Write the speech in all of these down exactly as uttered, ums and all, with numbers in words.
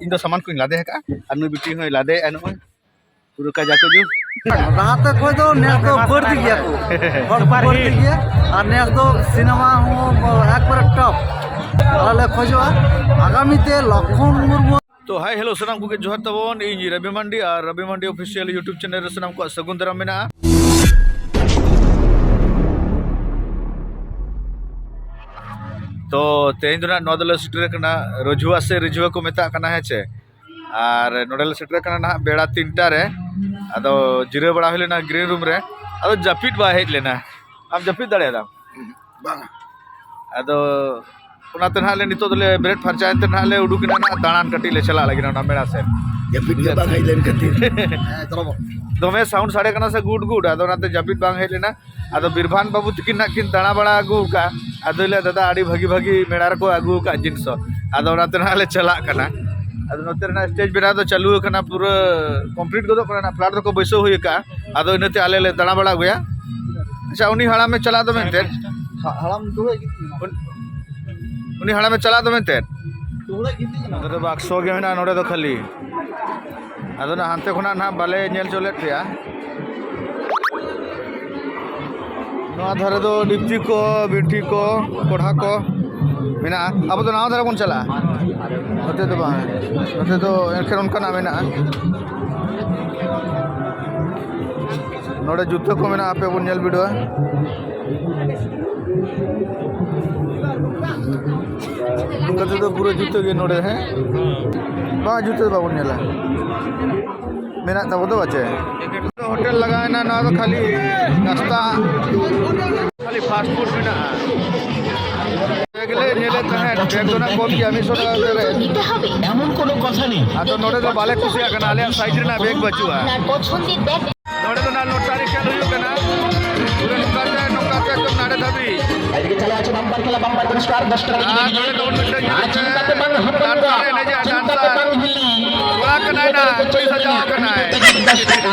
ᱤᱧ ᱫᱚ ᱥᱟᱢᱟᱱ ᱠᱚᱧ ᱞᱟᱫᱮ ᱟᱠᱟᱫᱼᱟ ᱟᱨ ᱱᱩᱭ ᱵᱤᱴᱤ ᱦᱚᱸᱭ ᱞᱟᱫᱮᱭᱮᱫᱼᱟ ᱱᱚᱜᱼᱚᱭ᱾ ᱯᱩᱨᱟᱹ ᱠᱟᱡᱟᱠ ᱠᱚ ᱡᱩᱛ᱾ ᱞᱟᱦᱟᱛᱮ ᱠᱷᱚᱡ ᱫᱚ ᱱᱮᱥ ᱫᱚ ᱵᱟᱹᱲᱛᱤ ᱜᱮᱭᱟ ᱠᱚ, ᱦᱚᱲ ᱠᱚ ᱵᱟᱹᱲᱛᱤ ᱜᱮᱭᱟ᱾ ᱟᱨ ᱱᱮᱥ ᱫᱚ ᱥᱤᱱᱮᱢᱟ ᱦᱚᱸ ᱮᱠᱵᱟᱨᱮ ᱴᱚᱯ᱾ ᱟᱞᱮ ᱞᱮ ᱠᱷᱚᱡᱚᱜᱼᱟ ᱟᱜᱟᱢᱤ ᱛᱮ ᱞᱚᱠᱷᱚᱱ ᱢᱩᱨᱢᱩ᱾ ᱛᱚ ᱦᱟᱭ ᱦᱮᱞᱳ, ᱥᱟᱱᱟᱢ ᱠᱚᱜᱮ ᱡᱚᱦᱟᱨ ᱛᱟᱵᱚᱱ᱾ ᱤᱧ ᱨᱚᱵᱤ ᱢᱟᱱᱰᱤ ᱟᱨ ᱨᱚᱵᱤ ᱢᱟᱱᱰᱤ ᱚᱯᱷᱤᱥᱤᱭᱟᱞ YouTube ᱪᱮᱱᱮᱞ ᱨᱮ ᱥᱟᱱᱟᱢ ᱠᱚᱣᱟᱜ ᱥᱟᱹᱜᱩᱱ ᱫᱟᱨᱟᱢ ᱢᱮᱱᱟᱜᱼᱟ᱾ ᱛᱚ ᱛᱮᱦᱮᱧ ᱫᱚ ᱱᱟᱜ ᱱᱚᱣᱟ ᱫᱚᱞᱮ ᱥᱮᱴᱮᱨ ᱠᱟᱱᱟ ᱨᱚᱡᱷᱩᱣᱟ ᱥᱮ ᱨᱤᱡᱷᱩᱣᱟ ᱠᱚ ᱢᱮᱛᱟᱜ ᱠᱟᱱᱟ, ᱦᱮᱸ ᱪᱮ᱾ ᱟᱨ ᱱᱚᱰᱮ ᱞᱮ ᱥᱮᱴᱮᱨ ᱠᱟᱱᱟ ᱱᱟᱦᱟᱜ ᱵᱮᱲᱟ ᱛᱤᱱᱴᱟ ᱨᱮ᱾ ᱟᱫᱚ ᱡᱤᱨᱟᱹᱣ ᱵᱟᱲᱟ ᱦᱩᱭ ᱞᱮᱱᱟ ᱜᱨᱤᱱ ᱨᱩᱢ ᱨᱮ, ᱟᱫᱚ ᱡᱟᱹᱯᱤᱫ ᱵᱟᱭ ᱦᱮᱡ ᱞᱮᱱᱟ᱾ ᱟᱢ ᱡᱟᱹᱯᱤᱫ ᱫᱟᱲᱮᱭᱟᱫᱟᱢ? ᱵᱟᱝᱟ᱾ ᱟᱫᱚ ᱚᱱᱟᱛᱮ ᱱᱟᱦᱟᱜ ᱞᱮ ᱱᱤᱛᱚᱜ ᱫᱚᱞᱮ ᱵᱮᱨᱮᱫ ᱯᱷᱟᱨᱪᱟᱭᱮᱱ ᱛᱮ ᱱᱟᱦᱟᱜ ᱞᱮ ᱩᱰᱩᱠ ᱮᱱᱟ ᱱᱟᱦᱟᱜ ᱫᱟᱬᱟᱱ ᱠᱟᱹᱴᱤᱡ ᱞᱮ ᱪᱟᱞᱟᱜ ᱞᱟᱹᱜᱤᱫ ᱚᱱᱟ ᱢᱮᱲᱟ ᱥᱮᱫ᱾ ᱡᱟᱹᱯᱤᱫ ᱜᱮ ᱵᱟᱝ ᱦᱮᱡ ᱞᱮᱱ ᱠᱷᱟᱹᱛᱤᱨ᱾ ᱦᱮᱸ, ᱪᱚᱞᱚ ᱵᱚᱱ᱾ ᱫᱚᱢᱮ ᱥᱟᱣᱩᱱᱰ ᱥᱟᱰᱮ ᱠᱟᱱᱟ ᱥᱮ ᱜᱩᱰ ᱜᱩᱰ, ᱟᱫᱚ ᱚᱱᱟᱛᱮ ᱡᱟᱹᱯᱤᱫ ᱵᱟᱝ ᱦᱮᱡ ᱞᱮᱱᱟ᱾ ᱟᱫᱚ ᱵᱤᱨᱵᱷᱟᱱ ᱵᱟᱹᱵᱩ ᱛᱤᱠᱤᱱ ᱱᱟᱜ ᱠᱤᱱ ᱫᱟᱬᱟ ᱵᱟᱲᱟ ᱟᱹᱜᱩ ᱟᱠᱟᱫᱼᱟ᱾ ᱟᱫᱚᱭ ᱞᱟᱹᱭᱟ, "ᱫᱟᱫᱟ, ᱟᱹᱰᱤ ᱵᱷᱟᱹᱜᱤ ᱵᱷᱟᱹᱜᱤ ᱢᱮᱲᱟ ᱨᱮᱠᱚ ᱟᱹᱜᱩ ᱟᱠᱟᱫ ᱡᱤᱱᱤᱥ ᱦᱚᱸ", ᱟᱫᱚ ᱚᱱᱟᱛᱮ ᱱᱟᱦᱟᱜ ᱞᱮ ᱪᱟᱞᱟᱜ ᱠᱟᱱᱟ᱾ ᱟᱫᱚ ᱱᱚᱛᱮ ᱨᱮᱱᱟᱜ ᱥᱴᱮᱡᱽ ᱵᱮᱱᱟᱣ ᱫᱚ ᱪᱟᱹᱞᱩ ᱟᱠᱟᱱᱟ, ᱯᱩᱨᱟᱹ ᱠᱚᱢᱯᱞᱤᱴ ᱜᱚᱫᱚᱜ ᱠᱟᱱᱟ, ᱱᱟᱜ ᱯᱞᱟᱴ ᱫᱚᱠᱚ ᱵᱟᱹᱭᱥᱟᱹᱣ ᱦᱩᱭ ᱟᱠᱟᱫᱼᱟ᱾ ᱟᱫᱚ ᱤᱱᱟᱹᱛᱮ ᱟᱞᱮ ᱞᱮ ᱫᱟᱬᱟ ᱵᱟᱲᱟ ᱟᱹᱜᱩᱭᱟ᱾ ᱟᱪᱪᱷᱟ, ᱩᱱᱤ ᱦᱟᱲᱟᱢᱮ ᱪᱟᱞᱟᱜ ᱫᱚ ᱢᱮᱱᱛᱮ, ᱦᱟᱲᱟᱢ ᱫᱚ ᱩᱱ-, ᱩᱱᱤ ᱦᱟᱲᱟᱢᱮ ᱪᱟᱞᱟᱜ ᱫᱚ ᱢᱮᱱᱛᱮ᱾ ᱱᱚᱰᱮ ᱫᱚ ᱵᱟᱠᱥᱚ ᱜᱮ ᱢᱮᱱᱟᱜᱼᱟ, ᱱᱚᱰᱮ ᱫᱚ ᱠᱷᱟᱹᱞᱤ᱾ ᱟᱫᱚ ᱱᱟᱜ ᱦᱟᱱᱛᱮ ᱠᱷᱚᱱᱟᱜ ᱱᱟᱜ ᱵᱟᱞᱮ ᱧᱮᱞ ᱦᱚᱪᱚ ᱞᱮᱫ ᱯᱮᱭᱟ᱾ ᱱᱚᱣᱟ ᱫᱷᱟᱨᱮ ᱫᱚ ᱰᱤᱯᱪᱤ ᱠᱚ, ᱵᱤᱴᱷᱤ ᱠᱚ, ᱠᱚᱲᱦᱟ ᱠᱚ ᱢᱮᱱᱟᱜᱼᱟ᱾ ᱟᱵᱚ ᱫᱚ ᱱᱟᱣᱟ ᱫᱷᱟᱨᱮ ᱵᱚᱱ ᱪᱟᱞᱟᱜᱼᱟ, ᱱᱚᱛᱮ ᱫᱚ ᱵᱟᱝ, ᱱᱚᱛᱮ ᱫᱚ ᱮᱱᱠᱷᱟᱱ ᱚᱱᱠᱟᱱᱟᱜ ᱢᱮᱱᱟᱜᱼᱟ᱾ ᱱᱚᱰᱮ ᱡᱩᱛᱟᱹ ᱠᱚ ᱢᱮᱱᱟᱜᱼᱟ, ᱟᱯᱮ ᱵᱚᱱ ᱧᱮᱞ ᱵᱤᱰᱟᱹᱣᱟ᱾ ᱱᱚᱝᱠᱟ ᱛᱮᱫᱚ ᱯᱩᱨᱟᱹ ᱡᱩᱛᱟᱹ ᱜᱮ ᱱᱚᱰᱮ, ᱦᱮᱸ? ᱵᱟᱝ, ᱡᱩᱛᱟᱹ ᱫᱚ ᱵᱟᱵᱚᱱ ᱧᱮᱞᱟ᱾ ᱢᱮᱱᱟᱜ ᱛᱟᱵᱚ ᱫᱚ ᱵᱟᱪᱮ᱾ ᱦᱳᱴᱮᱞ ᱞᱟᱜᱟᱣ ᱮᱱᱟ, ᱱᱚᱣᱟ ᱫᱚ ᱠᱷᱟᱹᱞᱤ ᱱᱟᱥᱛᱟ, ᱠᱷᱟᱹᱞᱤ ᱯᱷᱟᱥᱴ ᱯᱷᱩᱰ ᱢᱮᱱᱟᱜᱼᱟ᱾ ᱵᱮᱜᱽ ᱞᱮ ᱧᱮᱞᱮᱫ ᱛᱟᱦᱮᱸᱫ, ᱵᱮᱜᱽ ᱫᱚ ᱱᱟᱜ ᱠᱚᱢ ᱜᱮᱭᱟ, ᱢᱤᱫᱥᱚ ᱴᱟᱠᱟ ᱠᱟᱛᱮ ᱨᱮ᱾ ᱮᱢᱚᱱ ᱠᱳᱱᱳ ᱠᱟᱛᱷᱟ ᱱᱮᱭ᱾ ᱟᱫᱚ ᱱᱚᱰᱮ ᱫᱚ ᱵᱟᱞᱮ ᱠᱩᱥᱤᱭᱟᱜ ᱠᱟᱱᱟ, ᱟᱞᱮᱭᱟᱜ ᱥᱟᱭᱤᱡᱽ ᱨᱮᱱᱟᱜ ᱵᱮᱜᱽ ᱵᱟᱹᱪᱩᱜᱼᱟ᱾ ᱱᱚᱰᱮ ᱫᱚ ᱱᱟᱜ ᱞᱚᱴᱟᱨᱤ ᱠᱷᱮᱞ ᱦᱩᱭᱩᱜ ᱠᱟᱱᱟ, ᱯᱩᱨᱟᱹ ᱱᱚᱝᱠᱟ ᱛᱮ, ᱱᱚᱝᱠᱟ ᱛᱮ ᱮᱠᱫᱚᱢ ᱱᱟᱰᱮ ᱫᱷᱟᱹᱵᱤᱡ᱾ ᱮᱫᱤᱠᱮ ᱪᱟᱞᱟᱣ ᱦᱚᱪᱚ ᱵᱟᱢᱯᱟᱨ ᱠᱷᱮᱞᱟ, ᱵᱟᱢᱯᱟᱨ ᱯᱩᱨᱚᱥᱠᱟᱨ ᱫᱚᱥ ᱴᱟᱠᱟ ᱟᱨ ᱡᱤᱛᱟᱹᱣ ᱱᱚᱰᱮ ᱫᱚ ᱩᱱ ᱢᱤᱫᱴᱟᱝ ᱟᱨ ᱪᱤᱱᱛᱟ ᱯᱮ ᱵᱟᱝ ᱦᱚᱯᱚᱱ ᱠᱚᱲᱟ, ᱠᱚᱲᱟ ᱮᱱᱮᱡ ᱟᱨ ᱪᱤᱱᱛᱟ ᱯᱮ ᱰᱟᱱᱥᱟᱨ᱾ ᱵᱟᱝ ᱦᱤᱞᱤ᱾ ᱠᱚᱲᱟ ᱠᱟᱱᱟᱭ ᱱᱟ, ᱠᱩᱲᱤ ᱥᱟᱡᱟᱣ ᱠᱟᱱᱟᱭ᱾ ᱫᱚᱥ ᱴᱟᱠᱟ᱾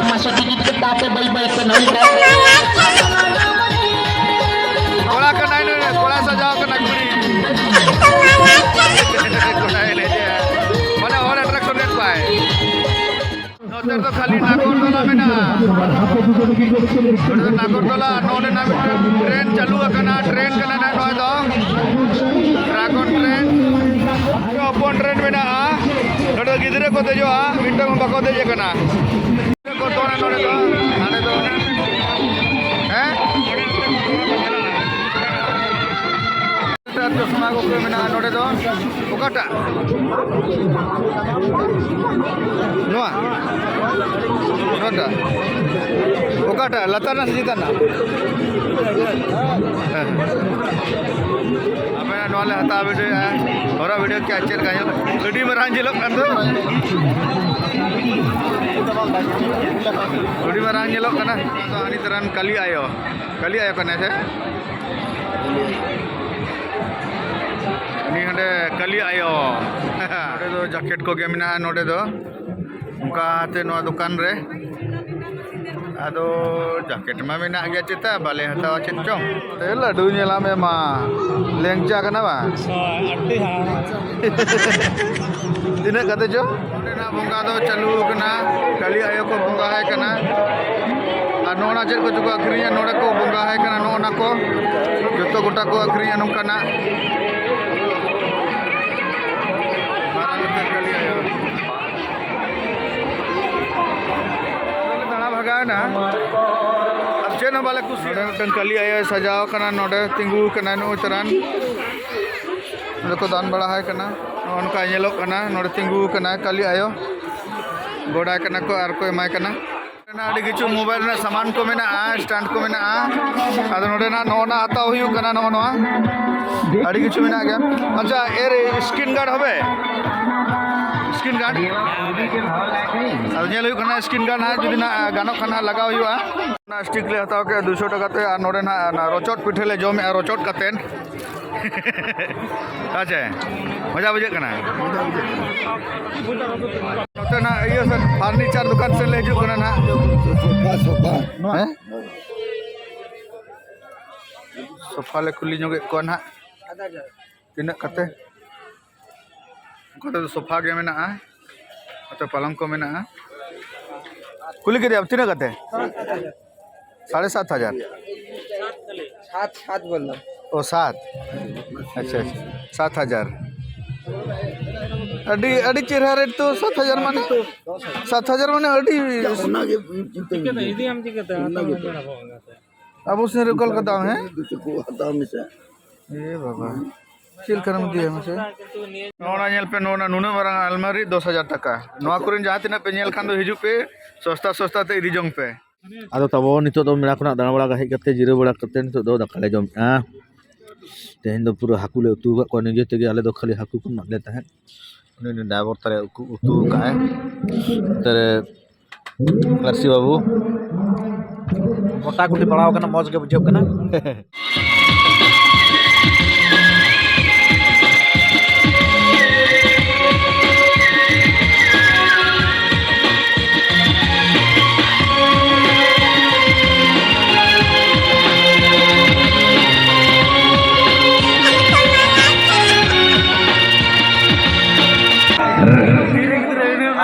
ᱢᱟᱥᱮ ᱴᱤᱠᱤᱴ ᱠᱟᱴᱟᱣ ᱯᱮ ᱵᱟᱹᱭ ᱵᱟᱹᱭ ᱛᱮ ᱱᱚᱝᱠᱟ᱾ ᱠᱚᱲᱟ ᱠᱟᱱᱟᱭ ᱱᱩᱭ, ᱠᱚᱲᱟ ᱥᱟᱡᱟᱣ ᱠᱟᱱᱟ ᱠᱩᱲᱤ᱾ ᱠᱚᱲᱟ ᱮᱱᱮᱡ᱾ ᱱᱚᱛᱮ ᱫᱚ ᱠᱷᱟᱹᱞᱤ ᱱᱟᱜᱚᱨᱫᱚᱞᱟ ᱢᱮᱱᱟᱜᱼᱟ᱾ ᱱᱚᱰᱮ ᱫᱚ ᱱᱟᱜᱚᱨᱫᱚᱞᱟ, ᱱᱚᱰᱮ ᱱᱟᱜ ᱢᱤᱫᱴᱟᱝ ᱴᱨᱮᱱ ᱪᱟᱹᱞᱩ ᱟᱠᱟᱱᱟ, ᱴᱨᱮᱱ ᱠᱟᱱᱟ ᱱᱟᱜ ᱱᱚᱣᱟ ᱫᱚ, ᱰᱨᱟᱜᱚᱱ ᱴᱨᱮᱱ᱾ ᱦᱚᱯᱚᱱ ᱴᱨᱮᱱ ᱢᱮᱱᱟᱜᱼᱟ, ᱱᱚᱰᱮ ᱫᱚ ᱜᱤᱫᱽᱨᱟᱹ ᱠᱚ ᱫᱮᱡᱚᱜᱼᱟ, ᱢᱤᱫᱴᱟᱝ ᱦᱚᱸ ᱵᱟᱠᱚ ᱫᱮᱡ ᱟᱠᱟᱱᱟ᱾ ᱜᱤᱫᱽᱨᱟᱹ ᱠᱚ ᱫᱚᱱᱟ ᱱᱚᱰᱮ ᱫᱚ, ᱦᱟᱸᱰᱮ ᱫᱚ, ᱦᱮᱸ? ᱪᱚᱥᱢᱟ ᱠᱚ ᱢᱮᱱᱟᱜᱼᱟ ᱱᱚᱰᱮ ᱫᱚ᱾ ᱚᱠᱟᱴᱟᱜ? ᱱᱚᱣᱟ? ᱱᱚᱣᱟᱴᱟᱜ? ᱚᱠᱟᱴᱟᱜ? ᱞᱟᱛᱟᱨ ᱨᱮᱱᱟᱜ ᱥᱮ ᱪᱮᱛᱟᱱ ᱨᱮᱱᱟᱜ? ᱦᱮᱸ᱾ ᱟᱯᱮ ᱱᱚᱣᱟ ᱞᱮ ᱦᱟᱛᱟᱣ ᱵᱤᱰᱟᱹᱣᱮᱫᱼᱟ᱾ ᱦᱚᱨᱚᱜ ᱵᱤᱰᱟᱹᱣ ᱠᱮᱫᱼᱟ, ᱪᱮᱫ ᱞᱮᱠᱟ ᱧᱮᱞᱚᱜ? ᱟᱹᱰᱤ ᱢᱟᱨᱟᱝ ᱧᱮᱞᱚᱜ ᱠᱟᱱ ᱫᱚ᱾ ᱟᱹᱰᱤ ᱢᱟᱨᱟᱝ ᱧᱮᱞᱚᱜ ᱠᱟᱱᱟ᱾ ᱟᱫᱚ ᱦᱟᱹᱱᱤ ᱛᱟᱨᱟᱱ ᱠᱟᱹᱞᱤ ᱟᱭᱳ᱾ ᱠᱟᱹᱞᱤ ᱟᱭᱳ ᱠᱟᱱᱟᱭ ᱥᱮ? ᱩᱱᱤ ᱦᱟᱸᱰᱮ ᱠᱟᱹᱞᱤ ᱟᱭᱳ᱾ ᱱᱚᱰᱮ ᱫᱚ ᱡᱟᱠᱮᱴ ᱠᱚᱜᱮ ᱢᱮᱱᱟᱜᱼᱟ ᱱᱚᱰᱮ ᱫᱚ᱾ ᱚᱱᱠᱟᱛᱮ ᱱᱚᱣᱟ ᱫᱚᱠᱟᱱ ᱨᱮ᱾ ᱟᱫᱚ ᱡᱟᱠᱮᱴ ᱢᱟ ᱢᱮᱱᱟᱜ ᱜᱮᱭᱟ, ᱪᱮᱛᱟ ᱵᱟᱞᱮ ᱦᱟᱛᱟᱣᱟ ᱪᱮᱫ ᱪᱚᱝ? ᱮ ᱞᱟᱹᱰᱩ ᱧᱮᱞᱟᱢ ᱮ ᱢᱟ, ᱞᱮᱝᱪᱟ ᱠᱟᱱᱟ ᱵᱟᱝ? ᱦᱳᱭ, ᱟᱹᱰᱤ ᱦᱟᱲᱟᱢ᱾ ᱛᱤᱱᱟᱹᱜ ᱠᱟᱛᱮ ᱪᱚ? ᱱᱚᱰᱮᱱᱟᱜ ᱵᱚᱸᱜᱟ ᱫᱚ ᱪᱟᱹᱞᱩ ᱟᱠᱟᱱᱟ, ᱠᱟᱹᱞᱤ ᱟᱭᱳ ᱠᱚ ᱵᱚᱸᱜᱟ ᱟᱭ ᱠᱟᱱᱟ᱾ ᱟᱨ ᱱᱚᱜᱼᱚ ᱱᱟ ᱪᱮᱫ ᱠᱚᱪᱚ ᱠᱚ ᱟᱹᱠᱷᱨᱤᱧᱟ, ᱱᱚᱰᱮ ᱠᱚ ᱵᱚᱸᱜᱟ ᱟᱭ ᱠᱟᱱᱟ, ᱱᱚᱜᱼᱚ ᱱᱟ ᱠᱚ ᱡᱚᱛᱚ ᱜᱚᱴᱟ ᱠᱚ ᱟᱹᱠᱷᱨᱤᱧᱟ ᱱᱚᱝᱠᱟᱱᱟᱜ᱾ ᱢᱟᱨᱟᱝ ᱩᱛᱟᱹᱨ ᱠᱟᱹᱞᱤ ᱟᱭᱳ᱾ ᱫᱟᱬᱟ ᱵᱷᱟᱜᱟᱣ ᱮᱱᱟ᱾ ᱟᱨ ᱪᱮᱫ ᱦᱚᱸ ᱵᱟᱞᱮ ᱠᱩᱥᱤᱭᱟᱜᱼᱟ᱾ ᱱᱚᱰᱮ ᱢᱤᱫᱴᱟᱝ ᱠᱟᱹᱞᱤ ᱟᱭᱳᱭ ᱥᱟᱡᱟᱣ ᱟᱠᱟᱱᱟ, ᱱᱚᱰᱮ ᱛᱤᱸᱜᱩ ᱟᱠᱟᱱᱟᱭ ᱱᱩᱭ ᱛᱟᱨᱟᱱ᱾ ᱱᱚᱰᱮ ᱠᱚ ᱫᱟᱱ ᱵᱟᱲᱟ ᱟᱭ ᱠᱟᱱᱟ᱾ ᱱᱚᱜᱼᱚ ᱱᱚᱝᱠᱟ ᱧᱮᱞᱚᱜ ᱠᱟᱱᱟ, ᱱᱚᱰᱮ ᱛᱤᱸᱜᱩ ᱟᱠᱟᱱᱟᱭ ᱠᱟᱹᱞᱤ ᱟᱭᱳ᱾ ᱜᱚᱰᱟᱭ ᱠᱟᱱᱟ ᱠᱚ ᱟᱨ ᱠᱚ ᱮᱢᱟᱭ ᱠᱟᱱᱟ᱾ ᱟᱹᱰᱤ ᱠᱤᱪᱷᱩ ᱢᱳᱵᱟᱭᱤᱞ ᱨᱮᱱᱟᱜ ᱥᱟᱢᱟᱱ ᱠᱚ ᱢᱮᱱᱟᱜᱼᱟ, ᱥᱴᱮᱱᱰ ᱠᱚ ᱢᱮᱱᱟᱜᱼᱟ᱾ ᱟᱫᱚ ᱱᱚᱰᱮᱱᱟᱜ ᱱᱚᱜᱼᱚ ᱱᱟ ᱦᱟᱛᱟᱣ ᱦᱩᱭᱩᱜ ᱠᱟᱱᱟ, ᱱᱚᱜᱼᱚ ᱱᱚᱣᱟ᱾ ᱟᱹᱰᱤ ᱠᱤᱪᱷᱩ ᱢᱮᱱᱟᱜ ᱜᱮᱭᱟ᱾ ᱟᱪᱪᱷᱟ, ᱮᱨ screen guard ᱦᱚᱵᱮ? Screen guard? ᱟᱫᱚ ᱧᱮᱞ ᱦᱩᱭᱩᱜ ᱠᱟᱱᱟ, screen guard ᱦᱟᱸᱜ ᱡᱩᱫᱤ ᱱᱟᱜ ᱜᱟᱱᱚᱜ ᱠᱷᱟᱱ ᱦᱟᱸᱜ ᱞᱟᱜᱟᱣ ᱦᱩᱭᱩᱜᱼᱟ᱾ ᱚᱱᱟ stick ᱞᱮ ᱦᱟᱛᱟᱣ ᱠᱮᱫᱼᱟ ᱫᱩᱥᱚ ᱴᱟᱠᱟ ᱛᱮ, ᱟᱨ ᱱᱚᱰᱮ ᱱᱟᱜ ᱚᱱᱟ ᱨᱚᱪᱚᱫ ᱯᱤᱴᱷᱟᱹ ᱞᱮ ᱡᱚᱢᱮᱫᱼᱟ, ᱨᱚᱪᱚᱫ ᱠᱟᱛᱮᱫ᱾ ᱟᱪᱪᱷᱟ, ᱢᱚᱡᱟ ᱵᱩᱡᱷᱟᱹᱜ ᱠᱟᱱᱟ᱾ ᱱᱚᱛᱮ ᱱᱟᱜ ᱤᱭᱟᱹ ᱥᱮᱫ, furniture ᱫᱚᱠᱟᱱ ᱥᱮᱫ ᱞᱮ ᱦᱤᱡᱩᱜ ᱠᱟᱱᱟ ᱱᱟᱜ᱾ ᱥᱳᱯᱷᱟ, ᱥᱳᱯᱷᱟ᱾ ᱦᱮᱸ? ᱥᱳᱯᱷᱟ ᱞᱮ ᱠᱩᱞᱤ ᱧᱚᱜᱮᱫ ᱠᱚᱣᱟ ᱱᱟᱜ᱾ ᱛᱤᱱᱟᱹᱜ ᱠᱟᱛᱮ? ᱚᱱᱠᱟ ᱛᱮᱫᱚ ᱥᱳᱯᱷᱟ ᱜᱮ ᱢᱮᱱᱟᱜᱼᱟ, ᱱᱚᱛᱮ ᱯᱟᱞᱚᱝ ᱠᱚ ᱢᱮᱱᱟᱜᱼᱟ᱾ ᱠᱩᱞᱤ ᱠᱮᱫᱮᱭᱟᱢ ᱛᱤᱱᱟᱹᱜ ᱠᱟᱛᱮ? ᱥᱟᱲᱮ ᱥᱟᱛ ᱦᱟᱡᱟᱨ᱾ ᱥᱟᱛ, ᱥᱟᱛ ᱵᱚᱞᱞᱟ᱾ ᱚ, ᱥᱟᱛ᱾ ᱟᱪᱪᱷᱟ, ᱟᱪᱪᱷᱟ᱾ ᱥᱟᱛ ᱦᱟᱡᱟᱨ᱾ ᱟᱹᱰᱤ, ᱟᱹᱰᱤ ᱪᱮᱦᱨᱟ ᱨᱮᱴ ᱛᱚ, ᱥᱟᱛ ᱦᱟᱡᱟᱨ ᱢᱟᱱᱮ, ᱥᱟᱛ ᱦᱟᱡᱟᱨ ᱢᱟᱱᱮ ᱟᱹᱰᱤ᱾ ᱚᱱᱟᱜᱮ ᱪᱤᱱᱛᱟᱹ ᱪᱤᱠᱟᱹᱛᱮ ᱤᱫᱤᱭᱟᱢ, ᱪᱤᱠᱟᱹᱛᱮ? ᱚᱱᱟᱜᱮ᱾ ᱟᱵᱚ ᱥᱮᱱ ᱨᱮ ᱚᱠᱟ ᱞᱮᱠᱟ ᱫᱟᱢ, ᱦᱮᱸ? ᱫᱩᱥᱚ ᱠᱚ ᱦᱟᱛᱟᱣ ᱢᱮᱥᱮ᱾ ᱮ ᱵᱟᱵᱟ, ᱪᱮᱫ ᱞᱮᱠᱟᱱ ᱮᱢ ᱤᱫᱤᱭᱟ ᱢᱟᱥᱮ? ᱱᱚᱜᱼᱚ ᱱᱟ ᱧᱮᱞ ᱯᱮ, ᱱᱚᱜᱼᱚ ᱱᱟ ᱱᱩᱱᱟᱹᱜ ᱢᱟᱨᱟᱝ ᱟᱞᱢᱟᱨᱤ ᱫᱚᱥ ᱦᱟᱡᱟᱨ ᱴᱟᱠᱟ᱾ ᱱᱚᱣᱟ ᱠᱚᱨᱮᱱ ᱡᱟᱦᱟᱸ ᱛᱤᱱᱟᱹᱜ ᱯᱮ ᱧᱮᱞ ᱠᱷᱟᱱ ᱫᱚ ᱦᱤᱡᱩᱜ ᱯᱮ, ᱥᱚᱥᱛᱟ ᱥᱚᱥᱛᱟ ᱛᱮ ᱤᱫᱤ ᱡᱚᱝ ᱯᱮ᱾ ᱟᱫᱚ ᱛᱟᱵᱚ ᱱᱤᱛᱚᱜ ᱫᱚ ᱢᱮᱞᱟ ᱠᱷᱚᱱᱟᱜ ᱫᱟᱬᱟ ᱵᱟᱲᱟ ᱦᱮᱡ ᱠᱟᱛᱮ, ᱡᱤᱨᱟᱹᱣ ᱵᱟᱲᱟ ᱠᱟᱛᱮ ᱱᱤᱛᱚᱜ ᱫᱚ ᱫᱟᱠᱟ ᱞᱮ ᱡᱚᱢᱮᱜᱼᱟ᱾ ᱛᱮᱦᱮᱧ ᱫᱚ ᱯᱩᱨᱟᱹ ᱦᱟᱹᱠᱩ ᱞᱮ ᱩᱛᱩ ᱟᱠᱟᱫ ᱠᱚᱣᱟ ᱱᱤᱡᱮ ᱛᱮᱜᱮ, ᱟᱞᱮ ᱫᱚ ᱠᱷᱟᱹᱞᱤ ᱦᱟᱹᱠᱩ ᱠᱚ ᱮᱢᱟᱜ ᱞᱮ ᱛᱟᱦᱮᱸᱫ᱾ ᱩᱱᱤ, ᱩᱱᱤ ᱰᱟᱭᱵᱚᱨ ᱛᱟᱞᱮ ᱩᱠᱩ-, ᱩᱛᱩ ᱟᱠᱟᱫ ᱟᱭ᱾ ᱱᱚᱛᱮ ᱨᱮ ᱯᱟᱹᱨᱥᱤ ᱵᱟᱹᱵᱩ᱾ ᱢᱚᱴᱟ ᱜᱩᱴᱤ ᱯᱟᱲᱟᱣ ᱠᱟᱱᱟ, ᱢᱚᱡᱽ ᱜᱮ ᱵᱩᱡᱷᱟᱹᱜ ᱠᱟᱱᱟ᱾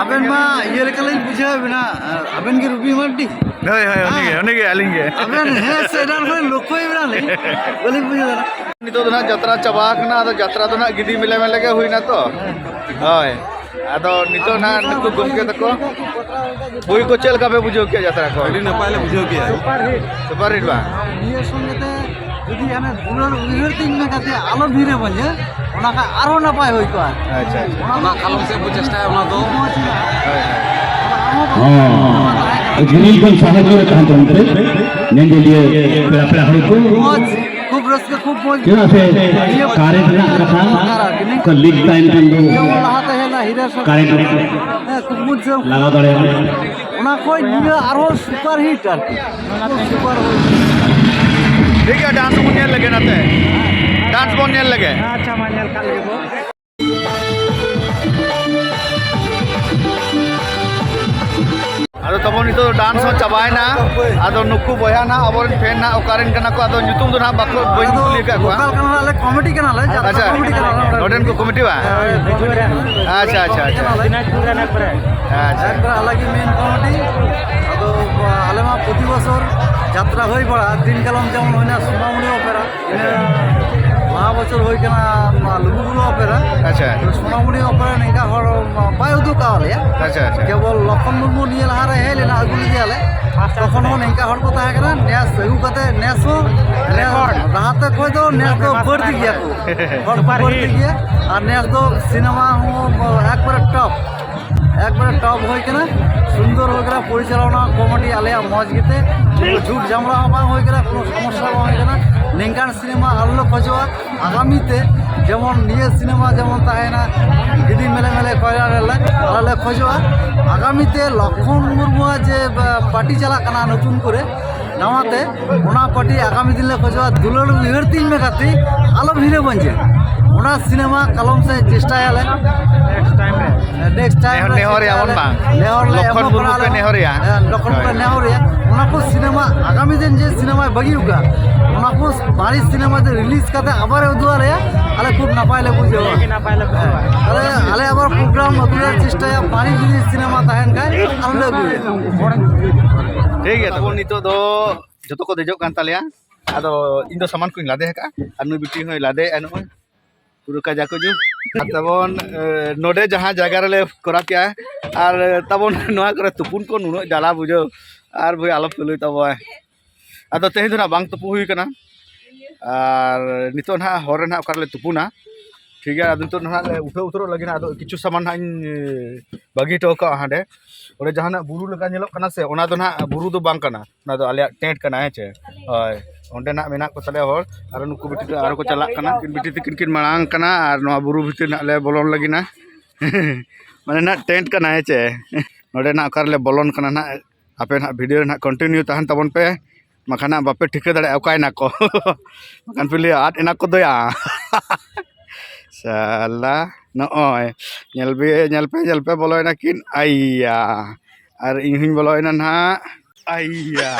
ᱟᱵᱮᱱ ᱢᱟ ᱤᱭᱟᱹ ᱞᱮᱠᱟᱞᱤᱧ ᱵᱩᱡᱷᱟᱹᱣ ᱵᱮᱱᱟ, ᱟᱵᱮᱱ ᱜᱮ ᱨᱩᱵᱤ ᱢᱟᱨᱰᱤ? ᱦᱳᱭ, ᱦᱳᱭ, ᱩᱱᱤ ᱜᱮ, ᱦᱮᱸ᱾ ᱩᱱᱤ ᱜᱮ, ᱟᱹᱞᱤᱧ ᱜᱮ᱾ ᱟᱵᱮᱱ, ᱦᱮᱸ, ᱥᱮ ᱮᱱᱟᱱ ᱠᱷᱚᱱ ᱞᱚᱠᱠᱷᱚᱭᱮᱫ ᱵᱮᱱᱟᱞᱤᱧ, ᱵᱟᱹᱞᱤᱧ ᱵᱩᱡᱷᱟᱹᱣ ᱫᱟᱲᱮᱭᱟᱜ᱾ ᱱᱤᱛᱚᱜ ᱫᱚ ᱱᱟᱦᱟᱜ ᱡᱟᱛᱨᱟ ᱪᱟᱵᱟ ᱟᱠᱟᱱᱟ, ᱟᱫᱚ ᱡᱟᱛᱨᱟ ᱫᱚ ᱱᱟᱦᱟᱜ ᱜᱤᱫᱤ ᱢᱮᱞᱮ ᱢᱮᱞᱮ ᱜᱮ ᱦᱩᱭᱱᱟ ᱛᱚ᱾ ᱦᱳᱭ, ᱟᱫᱚ ᱱᱤᱛᱚᱜ ᱱᱟᱦᱟᱜ ᱱᱩᱠᱩ ᱜᱚᱢᱠᱮ ᱛᱟᱠᱚ ᱵᱳᱭ ᱠᱚ ᱪᱮᱫ ᱞᱮᱠᱟ ᱯᱮ ᱵᱩᱡᱷᱟᱹᱣ ᱠᱮᱫᱟ ᱡᱟᱛᱨᱟ ᱠᱚ? ᱟᱹᱰᱤ ᱱᱟᱯᱟᱭ ᱞᱮ ᱵᱩᱡᱷᱟᱹᱣ ᱠᱮᱫᱟ᱾ Super hit. ᱥᱩᱯᱟᱨ ᱦᱤᱴ ᱵᱟᱝ? ᱱᱤᱭᱟᱹ ᱥᱚᱸᱜᱮ ᱛᱮ ᱡᱩᱫᱤ ᱦᱟᱱᱮ ᱫᱩᱞᱟᱹᱲ ᱩᱭᱦᱟᱹᱨ ᱛᱤᱧ ᱢᱮ ᱠᱟᱛᱮ ᱟᱞᱚ ᱵᱷᱤᱲᱮ ᱵᱟᱹᱧᱟᱹ, ᱚᱱᱟ ᱠᱷᱟᱱ ᱟᱨᱦᱚᱸ ᱱᱟᱯᱟᱭ ᱦᱩᱭ ᱠᱚᱜᱼᱟ᱾ ᱟᱪᱪᱷᱟ, ᱟᱪᱪᱷᱟ᱾ ᱚᱱᱟ ᱠᱟᱞᱚᱢ ᱥᱮᱫ ᱵᱚ ᱪᱮᱥᱴᱟᱭᱟ, ᱚᱱᱟ ᱫᱚ᱾ ᱦᱳᱭ, ᱦᱳᱭ᱾ ᱦᱚᱸ, ᱡᱤᱞ ᱠᱷᱚᱱ ᱥᱟᱦᱟ ᱧᱚᱜ ᱨᱮ ᱛᱟᱦᱮᱸ ᱛᱟᱵᱚᱱ ᱯᱮ, ᱧᱮᱧᱮᱞᱤᱭᱟᱹ ᱯᱮᱲᱟ, ᱯᱮᱲᱟ ᱦᱚᱲ ᱠᱚ᱾ ᱢᱚᱡᱽ, ᱠᱷᱩᱵ ᱨᱟᱹᱥᱠᱟᱹ, ᱠᱷᱩᱵ ᱢᱚᱡᱽ᱾ ᱪᱮᱫᱟᱜ ᱥᱮ ᱱᱤᱭᱟᱹ ᱠᱟᱨᱮᱱᱴ ᱨᱮᱱᱟᱜ ᱠᱟᱛᱷᱟ ᱫᱚᱨᱠᱟᱨᱟ, ᱠᱤᱱᱤ ᱠᱚ ᱞᱤᱠ ᱛᱟᱦᱮᱱ ᱠᱷᱟᱱ ᱫᱚ ᱡᱮᱢᱚᱱ ᱞᱟᱦᱟᱛᱮ ᱦᱮᱡ ᱞᱮᱱᱟ ᱦᱤᱨᱟᱹ ᱥᱚᱨᱠᱟᱨ᱾ ᱠᱟᱨᱮᱱᱴ ᱦᱮᱸ, ᱠᱷᱩᱵ ᱢᱚᱡᱽ ᱥᱮ ᱞᱟᱜᱟᱣ ᱫᱟᱲᱮᱭᱟᱜᱼᱟ᱾ ᱚᱱᱟ ᱠᱷᱚᱡ ᱱᱤᱭᱟᱹ ᱟᱨᱦᱚᱸ ᱥᱩᱯᱟᱨ ᱦᱤᱴ ᱟᱨᱠᱤ᱾ Super hit. ᱴᱷᱤᱠ ᱜᱮᱭᱟ, ᱰᱟᱱᱥ ᱵᱚᱱ ᱧᱮᱞ ᱞᱮᱜᱮ ᱱᱟᱛᱮ᱾ ᱰᱟᱱᱥ ᱵᱚᱱ ᱧᱮᱞ ᱞᱮᱜᱮ᱾ ᱟᱪᱪᱷᱟ, ᱢᱟ ᱧᱮᱞ ᱠᱟᱜ ᱞᱮᱜᱮ ᱵᱚ᱾ ᱟᱫᱚ ᱛᱟᱵᱚᱱ ᱱᱤᱛᱚᱜ ᱫᱚ ᱰᱟᱱᱥ ᱦᱚᱸ ᱪᱟᱵᱟᱭᱮᱱᱟ᱾ ᱟᱫᱚ ᱱᱩᱠᱩ ᱵᱚᱭᱦᱟ ᱱᱟᱦᱟᱜ ᱟᱵᱚᱨᱮᱱ ᱯᱷᱮᱱ ᱱᱟᱦᱟᱜ ᱚᱠᱟᱨᱮᱱ ᱠᱟᱱᱟ ᱠᱚ, ᱟᱫᱚ ᱧᱩᱛᱩᱢ ᱫᱚ ᱱᱟᱦᱟᱜ ᱵᱟᱠᱚ, ᱵᱟᱹᱧ ᱠᱩᱞᱤ ᱟᱠᱟᱫ ᱠᱚᱣᱟ᱾ ᱞᱳᱠᱟᱞ ᱠᱟᱱᱟᱞᱮ, ᱟᱞᱮ ᱠᱚᱢᱤᱴᱤ ᱠᱟᱱᱟᱞᱮ, ᱡᱟᱛᱨᱟ ᱟᱪᱪᱷᱟ, ᱠᱚᱢᱤᱴᱤ ᱠᱟᱱᱟᱞᱮ᱾ ᱱᱚᱰᱮᱱ ᱠᱚ ᱠᱚᱢᱤᱴᱤ ᱵᱟ? ᱦᱳᱭ, ᱦᱳᱭ᱾ ᱟᱪᱪᱷᱟ, ᱟᱪᱪᱷᱟ, ᱟᱪᱪᱷᱟ᱾ ᱫᱤᱱᱟᱡᱽᱯᱩᱨ ᱨᱮᱱ ᱯᱮᱨᱮ᱾ ᱟᱪᱪᱷᱟ᱾ ᱮᱠᱵᱟᱨᱮ ᱟᱞᱟᱜᱽ ᱜᱮ ᱢᱮᱱ ᱠᱚᱢᱤᱴᱤ᱾ ᱟᱫᱚ ᱟᱞᱮ ᱢᱟ ᱯᱨᱚᱛᱤ ᱵᱚᱪᱷᱚᱨ ᱡᱟᱛᱨᱟ ᱦᱩᱭ ᱵᱟᱲᱟᱜᱼᱟ, ᱫᱤᱱ ᱠᱟᱞᱚᱢ ᱡᱮᱢᱚᱱ ᱦᱩᱭᱱᱟ ᱥᱳᱱᱟᱢᱩᱱᱤ ᱚᱯᱮᱨᱟ, ᱤᱱᱟᱹ ᱞᱟᱦᱟ ᱵᱚᱪᱷᱚᱨ ᱦᱩᱭ ᱠᱟᱱᱟ ᱞᱩᱜᱩᱵᱩᱨᱩ ᱚᱯᱮᱨᱟ᱾ ᱟᱪᱪᱷᱟ᱾ ᱥᱳᱱᱟᱢᱩᱱᱤ ᱚᱯᱮᱨᱟ ᱱᱤᱝᱠᱟ ᱦᱚᱲ ᱵᱟᱭ ᱩᱫᱩᱜ ᱠᱟᱣ ᱞᱮᱭᱟ᱾ ᱟᱪᱪᱷᱟ, ᱟᱪᱪᱷᱟ᱾ ᱠᱮᱵᱚᱞ ᱞᱚᱠᱷᱚᱱ ᱢᱩᱨᱢᱩ ᱱᱤᱭᱟᱹ ᱞᱟᱦᱟ ᱨᱮ ᱦᱮᱡ ᱞᱮᱱᱟ, ᱟᱹᱜᱩ ᱞᱮᱫᱮᱭᱟᱞᱮ᱾ ᱛᱚᱠᱷᱚᱱ ᱦᱚᱸ ᱱᱤᱝᱠᱟ ᱦᱚᱲ ᱠᱚ ᱛᱟᱦᱮᱸ ᱠᱟᱱᱟ, ᱱᱮᱥ ᱟᱹᱜᱩ ᱠᱟᱛᱮ ᱱᱮᱥ ᱦᱚᱸ ᱞᱟᱦᱟᱛᱮ ᱠᱷᱚᱡ ᱫᱚ ᱱᱮᱥ ᱫᱚ ᱵᱟᱹᱲᱛᱤ ᱜᱮᱭᱟ ᱠᱚ, ᱦᱚᱲ ᱠᱚ ᱵᱟᱹᱲᱛᱤ ᱜᱮᱭᱟ᱾ ᱟᱨ ᱱᱮᱥ ᱫᱚ ᱥᱤᱱᱮᱢᱟ ᱦᱚᱸ ᱮᱠᱵᱟᱨᱮ ᱴᱚᱯ, ᱮᱠᱵᱟᱨᱮ ᱴᱚᱯ ᱦᱩᱭ ᱠᱟᱱᱟ, ᱥᱩᱱᱫᱚᱨ ᱦᱩᱭ ᱠᱟᱱᱟ, ᱯᱚᱨᱤᱪᱟᱞᱚᱱᱟ ᱠᱚᱢᱤᱴᱤ ᱟᱞᱮᱭᱟᱜ ᱢᱚᱡᱽ ᱜᱮᱛᱮ, ᱡᱷᱩᱴ ᱡᱷᱟᱢᱞᱟ ᱦᱚᱸ ᱵᱟᱝ ᱦᱩᱭ ᱠᱟᱱᱟ, ᱠᱳᱱᱳ ᱥᱚᱢᱚᱥᱥᱟ ᱵᱟᱝ ᱦᱩᱭ ᱠᱟᱱᱟ᱾ ᱱᱤᱝᱠᱟᱱ ᱥᱤᱱᱮᱢᱟ ᱟᱞᱚ ᱞᱮ ᱠᱷᱚᱡᱚᱜᱼᱟ ᱟᱜᱟᱢᱤ ᱛᱮ, ᱡᱮᱢᱚᱱ ᱱᱤᱭᱟᱹ ᱥᱤᱱᱮᱢᱟ ᱡᱮᱢᱚᱱ ᱛᱟᱦᱮᱱᱟ ᱜᱤᱫᱤ ᱢᱮᱞᱮ ᱢᱮᱞᱮ ᱠᱚᱭᱞᱟ ᱨᱮᱞᱮ, ᱟᱞᱮ ᱞᱮ ᱠᱷᱚᱡᱚᱜᱼᱟ ᱟᱜᱟᱢᱤ ᱛᱮ ᱞᱚᱠᱷᱚᱱ ᱢᱩᱨᱢᱩᱣᱟᱜ ᱡᱮ ᱯᱟᱨᱴᱤ ᱪᱟᱞᱟᱜ ᱠᱟᱱᱟ ᱱᱚᱛᱩᱱ ᱠᱚᱨᱮ, ᱱᱟᱣᱟᱛᱮ ᱚᱱᱟ ᱯᱟᱨᱴᱤ ᱟᱜᱟᱢᱤ ᱫᱤᱱ ᱞᱮ ᱠᱷᱚᱡᱚᱜᱼᱟ, ᱫᱩᱞᱟᱹᱲ ᱩᱭᱦᱟᱹᱨ ᱛᱤᱧ ᱢᱮ ᱜᱟᱛᱮ, ᱟᱞᱚᱢ ᱦᱤᱲᱟᱹ ᱵᱟᱹᱧ ᱡᱮ ᱚᱱᱟ ᱥᱤᱱᱮᱢᱟ ᱠᱟᱞᱚᱢ ᱥᱮ ᱪᱮᱥᱴᱟᱭᱟᱞᱮ᱾ ᱱᱮᱠᱥᱴ ᱴᱟᱭᱤᱢ ᱨᱮ᱾ ᱱᱮᱦᱚᱨ, ᱱᱮᱦᱚᱨᱮᱭᱟ ᱵᱚᱱ ᱵᱟᱝ? ᱱᱮᱦᱚᱨ ᱞᱮ ᱞᱚᱠᱷᱚᱱ ᱮᱢᱚᱜ ᱢᱩᱨᱢᱩ ᱠᱟᱱᱟ ᱯᱮ ᱞᱮ᱾ ᱱᱮᱦᱚᱨᱮᱭᱟ? ᱦᱮᱸ, ᱞᱚᱠᱷᱚᱱ ᱯᱮ ᱦᱳᱭ᱾ ᱱᱮᱦᱚᱨᱮᱭᱟ᱾ ᱚᱱᱟ ᱠᱚ ᱥᱤᱱᱮᱢᱟ ᱟᱜᱟᱢᱤ ᱫᱤᱱ ᱡᱮ ᱥᱤᱱᱮᱢᱟᱭ ᱵᱟᱹᱜᱤ ᱟᱠᱟᱫ, ᱚᱱᱟ ᱠᱚ ᱢᱟᱨᱮ ᱥᱤᱱᱮᱢᱟ ᱡᱮ ᱨᱤᱞᱤᱡᱽ ᱠᱟᱛᱮ ᱟᱵᱟᱨᱮ ᱩᱫᱩᱜ ᱟᱞᱮᱭᱟ, ᱟᱞᱮ ᱠᱷᱩᱵ ᱱᱟᱯᱟᱭ ᱞᱮ ᱵᱩᱡᱷᱟᱹᱣᱟ᱾ ᱟᱹᱰᱤ ᱱᱟᱯᱟᱭ ᱞᱮ ᱵᱩᱡᱷᱟᱹᱣᱟ᱾ ᱦᱮᱸ᱾ ᱟᱞᱮ, ᱟᱞᱮ ᱟᱵᱟᱨ ᱯᱨᱳᱜᱨᱟᱢ ᱟᱹᱜᱩ ᱞᱮ ᱪᱮᱥᱴᱟᱭᱟ, ᱢᱟᱨᱮ ᱡᱩᱫᱤ ᱥᱤᱱᱮᱢᱟ ᱛᱟᱦᱮᱱ ᱠᱷᱟᱡ ᱟᱞᱮ ᱞᱮ ᱟᱹᱜᱩᱭᱟ᱾ ᱴᱷᱤᱠ ᱜᱮᱭᱟ, ᱛᱟᱵᱚᱱ ᱱᱤᱛᱚᱜ ᱫᱚ ᱡᱚᱛᱚ ᱠᱚ ᱫᱮᱡᱚᱜ ᱠᱟᱱ ᱛᱟᱞᱮᱭᱟ᱾ ᱟᱫᱚ ᱤᱧ ᱫᱚ ᱥᱟᱢᱟᱱ ᱠᱚᱧ ᱞᱟᱫᱮ ᱟᱠᱟᱫᱼᱟ, ᱟᱨ ᱱᱩᱭ ᱵᱤᱴᱤ ᱦᱚᱸᱭ ᱞᱟᱫᱮᱭᱮᱫᱼᱟ ᱱᱚᱜᱼᱚᱭ᱾ ᱯᱩᱨᱟᱹ ᱠᱟᱡᱟ ᱠᱚ ᱡᱩ᱾ ᱟᱨ ᱛᱟᱵᱚᱱ, ᱮ, ᱱᱚᱰᱮ ᱡᱟᱦᱟᱸ ᱡᱟᱭᱜᱟ ᱨᱮᱞᱮ ᱠᱚᱨᱟᱣ ᱠᱮᱜᱼᱟ, ᱟᱨ ᱛᱟᱵᱚᱱ ᱱᱚᱣᱟ ᱠᱚᱨᱮ ᱛᱩᱯᱩᱱ ᱠᱚ ᱱᱩᱱᱟᱹᱜ ᱡᱟᱞᱟ ᱵᱩᱡᱷᱟᱹᱣ, ᱟᱨ ᱵᱷᱟᱹᱭ ᱟᱞᱚᱯ ᱯᱮ ᱞᱟᱹᱭ ᱛᱟᱵᱚᱣᱟ᱾ ᱟᱫᱚ ᱛᱮᱦᱮᱧ ᱫᱚ ᱱᱟᱜ ᱵᱟᱝ ᱛᱩᱯᱩ ᱦᱩᱭ ᱠᱟᱱᱟ, ᱟᱨ ᱱᱤᱛᱚᱜ ᱱᱟᱜ ᱦᱚᱨ ᱨᱮ ᱱᱟᱜ ᱚᱠᱟ ᱨᱮᱞᱮ ᱛᱩᱯᱩᱱᱟ, ᱴᱷᱤᱠ ᱜᱮᱭᱟ᱾ ᱟᱫᱚ ᱱᱤᱛᱚᱜ ᱱᱟᱜ ᱞᱮ ᱩᱴᱷᱟᱹᱣ ᱩᱛᱟᱹᱨᱚᱜ ᱞᱟᱹᱜᱤᱫ ᱱᱟᱜ, ᱟᱫᱚ ᱠᱤᱪᱷᱩ ᱥᱟᱢᱟᱱ ᱱᱟᱜ ᱤᱧ, ᱮ, ᱵᱟᱹᱜᱤ ᱦᱚᱴᱚ ᱠᱟᱜᱼᱟ ᱦᱟᱸᱰᱮ᱾ ᱚᱸᱰᱮ ᱡᱟᱦᱟᱱᱟᱜ ᱵᱩᱨᱩ ᱞᱮᱠᱟ ᱧᱮᱞᱚᱜ ᱠᱟᱱᱟ ᱥᱮ, ᱚᱱᱟ ᱫᱚ ᱱᱟᱜ ᱵᱩᱨᱩ ᱫᱚ ᱵᱟᱝ ᱠᱟᱱᱟ, ᱚᱱᱟ ᱫᱚ ᱟᱞᱮᱭᱟᱜ ᱴᱮᱱᱴ ᱠᱟᱱᱟ, ᱦᱮᱸ ᱪᱮ? ᱦᱳᱭ, ᱚᱸᱰᱮ ᱱᱟᱜ ᱢᱮᱱᱟᱜ ᱠᱚ ᱛᱟᱞᱮᱭᱟ ᱦᱚᱲ, ᱟᱨ ᱱᱩᱠᱩ ᱵᱤᱴᱤ ᱛᱟᱠᱚ ᱟᱨᱚ ᱠᱚ ᱪᱟᱞᱟᱜ ᱠᱟᱱᱟ᱾ ᱩᱱᱠᱤᱱ ᱵᱤᱴᱤ ᱛᱟᱹᱠᱤᱱ ᱠᱤᱱ ᱢᱟᱲᱟᱝ ᱠᱟᱱᱟ, ᱟᱨ ᱱᱚᱣᱟ ᱵᱩᱨᱩ ᱵᱷᱤᱛᱤᱨ ᱱᱟᱜ ᱞᱮ ᱵᱚᱞᱚᱱ ᱞᱟᱹᱜᱤᱫ ᱱᱟ᱾ ᱢᱟᱱᱮ ᱱᱟᱜ ᱴᱮᱱᱴ ᱠᱟᱱᱟ, ᱦᱮᱸ ᱪᱮ? ᱱᱚᱰᱮ ᱱᱟᱜ ᱚᱠᱟ ᱨᱮᱞᱮ ᱵᱚᱞᱚᱱ ᱠᱟᱱᱟ ᱱᱟᱜ, ᱟᱯᱮ ᱱᱟᱜ ᱵᱷᱤᱰᱤᱭᱳ ᱨᱮ ᱱᱟᱜ ᱠᱚᱱᱴᱤᱱᱤᱭᱩ ᱛᱟᱦᱮᱱ ᱛᱟᱵᱚᱱ ᱯᱮ, ᱵᱟᱠᱷᱟᱱ ᱱᱟᱜ ᱵᱟᱯᱮ ᱴᱷᱤᱠᱟᱹ ᱫᱟᱲᱮᱭᱟᱜᱼᱟ ᱚᱠᱟᱭ ᱱᱟᱠᱚ᱾ ᱵᱟᱠᱷᱟᱱ ᱯᱮ ᱞᱟᱹᱭᱟ ᱟᱫ ᱮᱱᱟ ᱠᱚ ᱫᱚᱭᱟ᱾ ᱥᱟᱞᱟ, ᱱᱚᱜᱼᱚᱭ ᱧᱮᱞ ᱯᱮ, ᱧᱮᱞ ᱯᱮ, ᱧᱮᱞ ᱯᱮ, ᱵᱚᱞᱚᱭᱮᱱᱟ ᱠᱤᱱ, ᱟᱭᱟ᱾ ᱟᱨ ᱤᱧ ᱦᱚᱧ ᱵᱚᱞᱚᱭᱮᱱᱟ ᱱᱟᱦᱟᱜ, ᱟᱭᱟ᱾